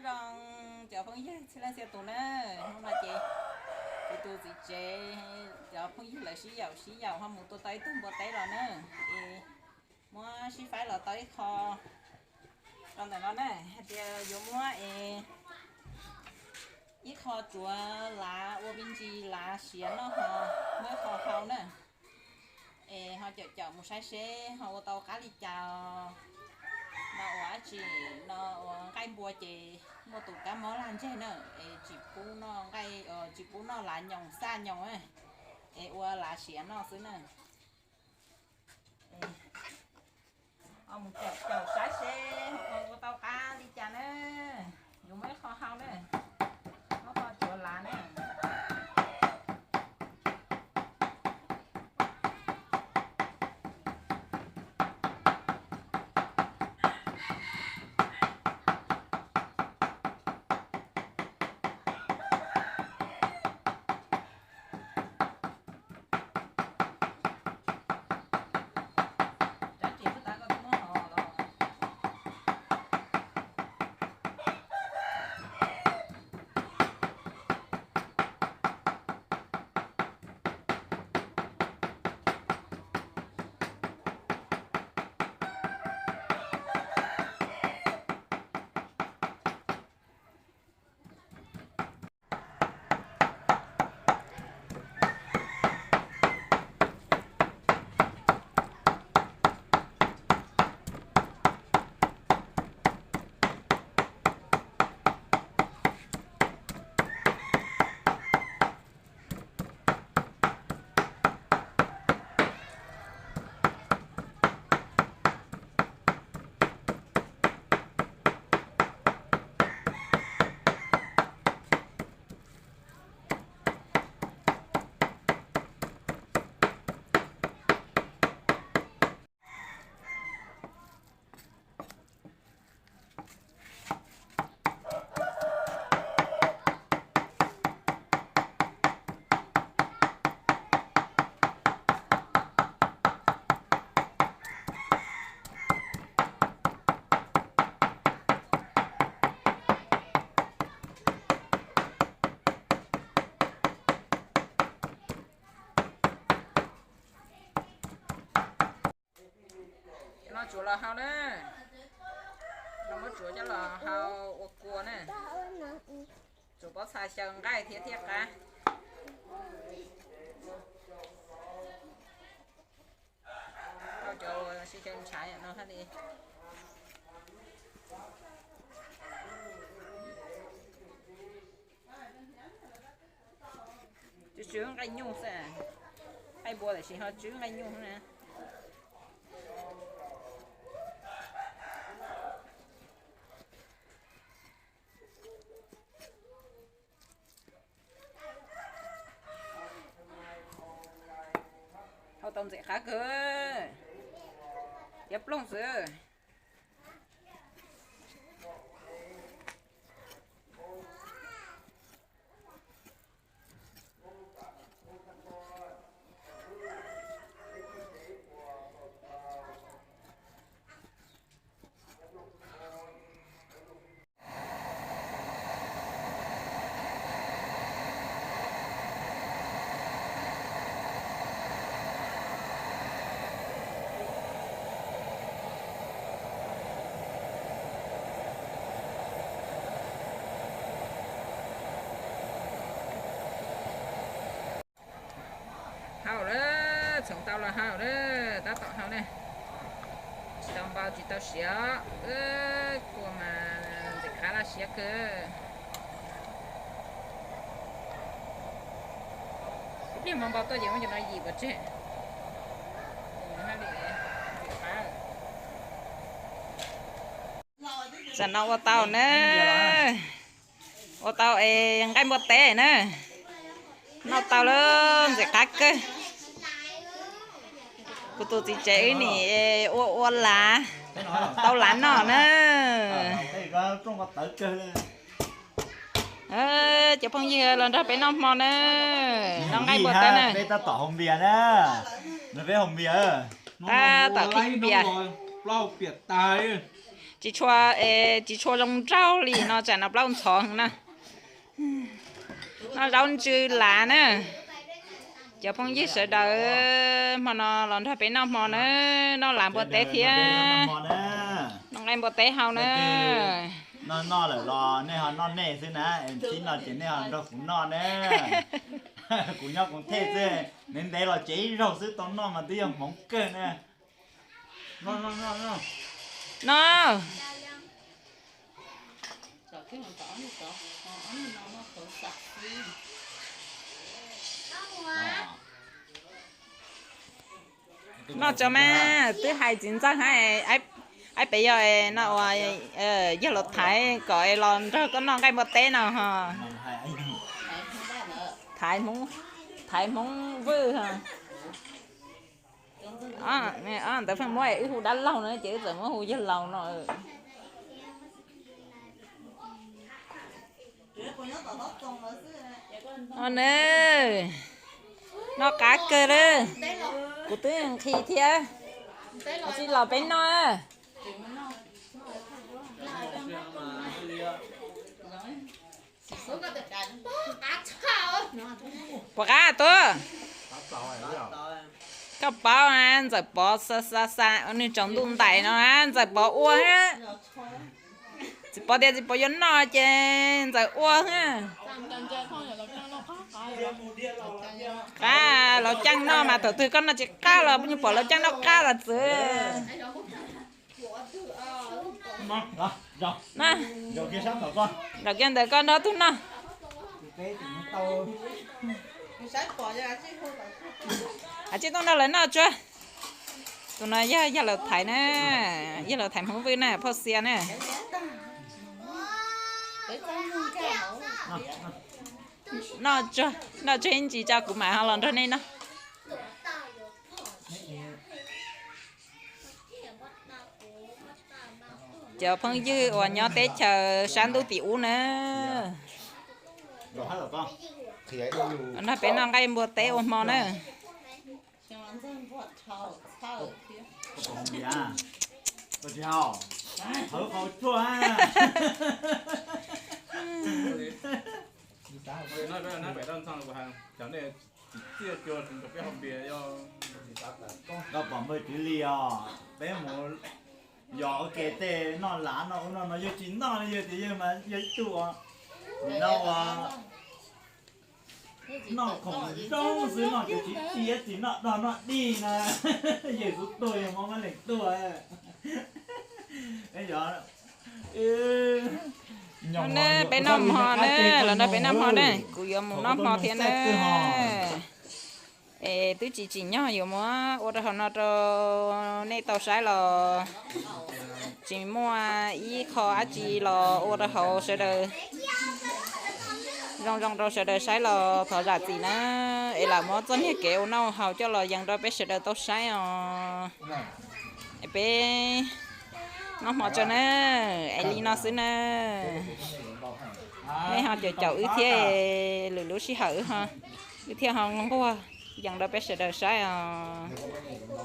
Zoo cov phooj ywg txhia leej txhia tus na, hnub no ces kuv tus txiv tsev cov phooj ywg lawv sib yaum sib yaum ho mus tua tau ib tug npua teb los na, es muab sib faib los tau ib qho rau ntawm no na, hais tias yuav muab es ib qho tsuav lav ua me ntsis lav siav noj ho muab ib qho hau na. Es ho caum caum mus saib seb ho ua tau qab li cas no, ua dab tsi no, ua nqaij npua ces muaj tus kab mob lag ntseg na, es tsis pub noj nqaij, tsis pub noj lav nyoos xaj nyoos, es ua lav siav noj xwb na. Mus caum caum saib seb ho ua tau qab li cas na. Yuav muab ib qho hau na, muab qho tsuav lav na. Cov no tsuav los hau na, no muab tsuav coj los hau ua kua na. Tsuav pob txha xyaw nqaij thiab thiaj qab. Hau cov uas xyaw ntshav no hab li. Tsw tsw nqaij nyuj xwb, nqaij npua tiam sis ho tsw nqaij nyuj na. Hau tau ntxim qab kawg, yuav plooj xwb. Hau lawm, txhoov tau los hau lawm, tab tom hau ne. Tsis tau npau tsis tau siav, kua mas ntxim qab laj siab kawg. Ib pliag hmo npau tuaj ces muab cov no yim pov tseg. Tam no ua tau na, ua tau es nqaij npua teb na. Noj tau lawm ntxim qab kawg. Kuv tus txiv tsev wb nim ua ua lav, tau lav noj na. Cov phooj ywg los nrog peb noj hmo na, noj nqaij npua teb na. Tab tom kib pias. Tsis tshua, tsis tshua zoo nraug li no, tsam no plaub ntxhov na. Noj zaub ntsw las na. Cov phooj ywg sawv daws, hmo no los nrog peb noj hmo na, noj las npua teb thiab noj nqaij npua teb hau na. Noj noj lawm los nej ho noj nej xwb na, tib no ces nej ho nrog kuv noj na. Kuv nyob kuv thej xwb, ntev ntev los tsev ib zaug xwb tau noj mas twb yog hmoov kawg na. No, noj tso mas, twb hais txiv ntxawg hab, aib pem yog no uas yawg laus Thaiv kom los nrog koj noj nqaij npua teb no ho. Thaiv Hmoob, Thaiv Hmoob Vwj. Ntawd pheej muab wb hu dab laug no ces wb txawm muab hu yawg laus no. No na, noj qab kawg lawm. Kuv twb nqhis thiab. Tsis los peb noj. Puas qab tuaj? Koj paub na, Ntxawm Pov xa xa xa, nws tsaus ntuj ntais no na, Ntxawm Pov ua na. Txiv Pov tias Txiv Pov yuav noj ces Ntxawm ua na. Qab, Laus Caaj noj mas thaum twg koj noj tsis qab los nyuag pom Laus Caaj noj qab los txwv. Zaum kiag ntawm koj nrog tug noj. Hais tsis tuaj nrog lawv noj tsuag. Tus no yog yawg laus Thaiv na, yawg laus Thaiv Hmoob Vwj na, phauj Xia na. Noj tsuag ib ntsis tso kuv mam ho los nrog nej noj. Cov phooj ywg uas nyob teb chaws sab ntuj tim ub na, nrog peb noj nqaij npua teb ua hmo na. Koj pom npawg Tswv Lis os, peb mus yos ua ke tej noj lav noj ub noj no yawg tsis noj li, yawg tias yawg mas yog ib tug nim no ua noj khoom zoo xwb, noj cov tsis txiv tsis noj dog noj dig na. Yawg kuv tuag yawg mob mab leeg tuag. Peb noj hmo na, los nrog peb noj hmo na, kuv yuav mus noj hmo thiab na. Es twb tsis tsim nyog yuav muab ua rau hauv no rau nej tau saib los tsis muaj ib qho dab tsi los ua rau hauv sawv daws zoo zoo rau sawv daws saib los thov zam txim na. Es lam muab txoj niag kev ua noj haus coj los yees rau peb sawv daws tau saib os. Es peb noj hmo tso na, es li no xwb na. Nej ho caum caum wb thiab, lwm lub sij hawm wb thiaj ho nquag yees rau peb sawv daws saib os.